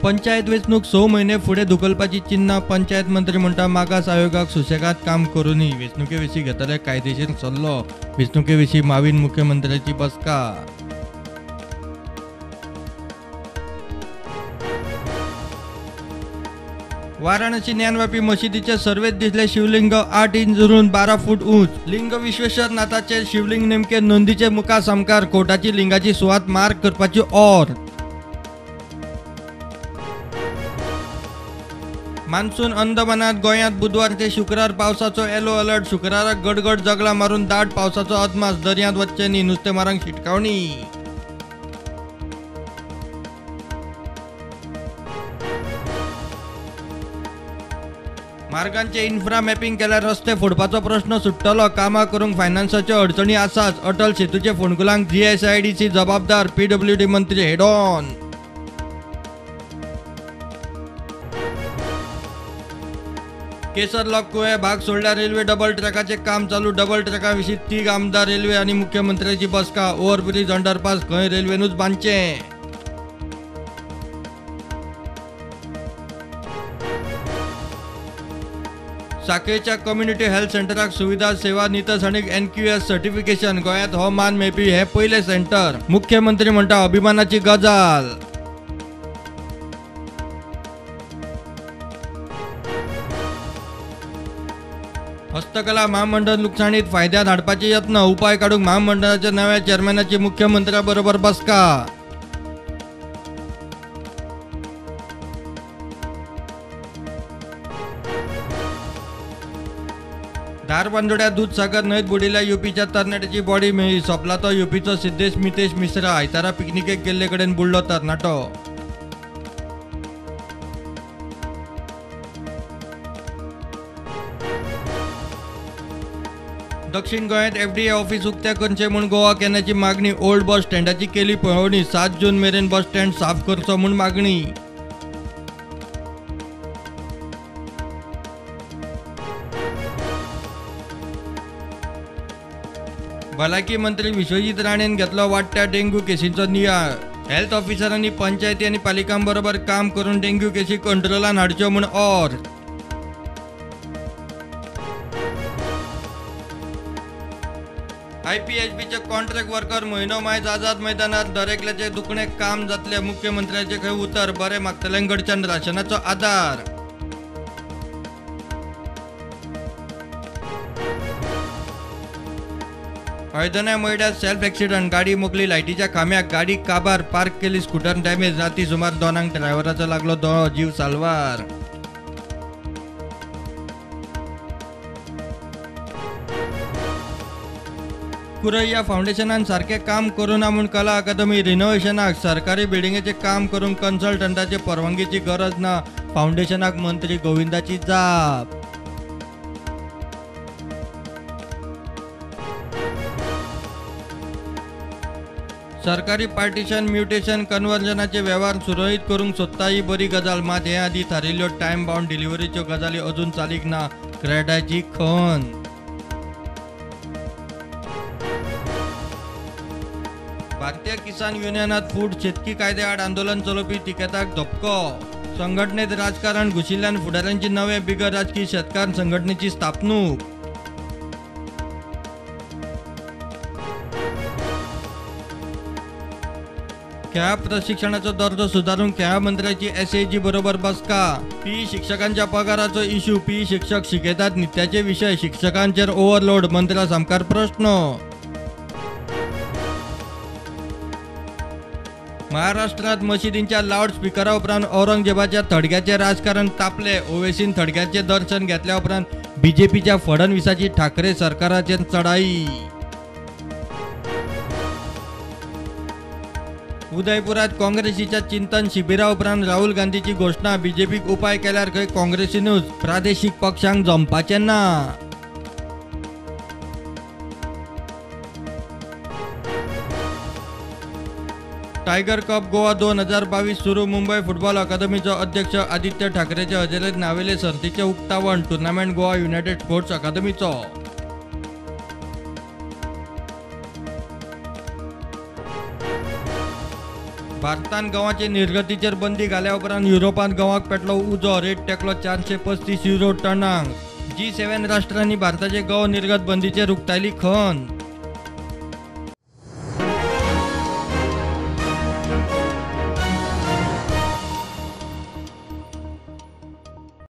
पंचायत वेंचणूक 6 म्हयने फुडें धुकलपाची चिन्हां पंचायत मंत्री म्हणटा मागास आयोगाक सुशेगाद काम करूनी. वेंचणुके विशीं घेतले कायदेशीर सल्लो. वेंचणुके विशीं मावीन मुख्यमंत्र्याची बसका. वाराणसी ज्ञानवापी मशिदीचे सर्वेत दिसले शिवलिंग 8 इंच रुंद 12 फूट उंच. लिंग विश्वेश्वर नाथाचे शिवलिंग नेमके नोंदीचे मुखा सामकार. कोर्टाची लिंगाची सुवात मार्क करपाची ऑर. मान्सून अंदमानात गोंयांत बुधवार ते शुक्रार पावसाचो येलो अलर्ट. शुक्राराक गडगड जगला मारून दाट पावसाचो अदमास. दर्यांत वचचें न्ही, नुस्तेमारांक शिटकावणी. मार्गांचे इन्फ्रा मॅपिंग केल्यार रस्ते फोडपाचो प्रश्न सुट्टलो. कामां करूंक फायनान्साच्यो अडचणी आसाच. अटल सेतूचे फोंडकुलांक जीएसआयडीसी जबाबदार. पीडब्ल्यूडी मंत्री हेडॉन. केसर लॉक कुळे भाग सोडल्यार रेल्वे डबल ट्रॅकाचे काम चालू. डबल ट्रॅका विशीं 3 आमदार रेल्वे आनी मुख्यमंत्र्याची बसका. ओव्हरब्रीज अंडरपास खंय रेल्वेनूच बांदचें. साखळेच्या कम्युनिटी हेल्थ सेंटराक सुविधा सेवा नितळसाणीक एनक्यूएस सर्टिफिकेशन. गोंयांत हो मान मेळपी हें पयलें सेंटर. मुख्यमंत्री म्हणटा अभिमानाची गजाल. हस्तकला म्हामंडळ लुकसाणीत फायद्यांत हाडपाचे यत्न. उपाय काडूंक म्हामंडळाच्या नव्या चेअरमॅनाची मुख्यमंत्र्या बरोबर बसका. धारबांदोड्या दूधसागर न्हंयत बुडिल्ल्या युपीच्या तरणाट्याची बॉडी मेळ्ळी. सोंपला तो युपीचो सिद्धेश मितेश मिश्रा. आयतारा पिकनिकेक गेल्ले कडेन बुडलो तरणाटो. दक्षिण गोंयांत एफडीए ऑफिस उक्तें करचें म्हूण गोवा कॅनाची मागणी. ओल्ड बस स्टँडाची केली पळोवणी. 7 जून मेरेन बस स्टँड साफ करचो म्हूण मागणी. भलायकी मंत्री विश्वजीत राणेन घेतलो वाडट्या डेंग्यू केसींचो नियाळ. हेल्थ ऑफिसरांनी पंचायती आनी पालिकां बरोबर काम करून डेंग्यू केसी कंट्रोलान हाडच्यो म्हूण ऑर. आयपीएचबीचे कॉन्ट्रॅक्ट वर्कर म्हयनो मायज आझाद मैदानार दरेकल्याचे दुखणे काम जातले. मुख्यमंत्र्याचे खंय उतर. बरें मागतल्यांकडच्यान राशनाचो आदार. हळदण्या मयड्यात सेल्फ एक्सिडंट. गाडी मोखली लायटीच्या खांब्याक. गाडी काबार. पार्क केली स्कूटर डॅमेज. राती सुमार 2 ड्रायव्हराचो लागलो दोळो. जीव साल्वार. कुरैया फावंडेशनान सारकें काम करूं ना म्हूण कला अकादमी रिनोव्हेशनाक सरकारी बिल्डिंगेचें काम करूंक कन्सल्टंटाचे परवानगीची गरज ना. फावंडेशनाक मंत्री गोविंदाची जाप. सरकारी पार्टिशन म्युटेशन कन्वर्जनाचे वेव्हार सुरळीत करूंक सोदता ही बरी गजाल. मात हे आदीं थारिल्ल्यो टायम बावंड डिलिव्हरीच्यो गजाली अजून चालीक ना. क्रेडाची खण. भारतीय किसान युनियनात फूट. शेतकी कायद्या आड आंदोलन चलोवपी तिकेताक धपको. संघटनेत राजकारण घुशिल्ल्यान फुडाऱ्यांची नवे बिगर राजकी शेतकार संघटनेची स्थापणूक. खेळा प्रशिक्षणाचो दर्जो सुदारूंक खेळा मंत्र्याची एसएजी बरोबर बसका. पी शिक्षकांच्या पगाराचो इश्यू. पी शिक्षक शिकयतात नित्याचे विशय. शिक्षकांचेर ओव्हरलोड. मंत्र्या सामकार प्रश्न. महाराष्ट्रात मशिदींच्या लावड स्पिकरा उपरांत औरंगजेबाच्या थडग्याचे राजकारण तापले. ओवेसीन थडग्याचे दर्शन घेतल्या उपरांत बीजेपीच्या फडणवीसाची ठाकरे सरकाराचेर चढाई. उदयपुरात काँग्रेसीच्या चिंतन शिबिरा उपरांत राहुल गांधीची घोषणा. बीजेपीक उपाय केल्यार खंय काँग्रेसीनूच प्रादेशीक पक्षांक जमपाचें ना. टायगर कप गोवा 2022 सुरू. मुंबई फुटबॉल अकादमीचो अध्यक्ष आदित्य ठाकरेचे हजेरेत नावेले सर्तीचें उक्तावण. टुर्नामेंट गोवा युनायटेड स्पोर्ट्स अकादमीचो. भारतान गंवाचे निर्गतीचेर बंदी घाल्या उपरांत युरोपांत गंवाक पेटलो उजो, रेट टेकलो 435 युरो टनाक। G7 राष्ट्रांनी भारताचे गंव निर्गत बंदीचेर उक्तायली खंत।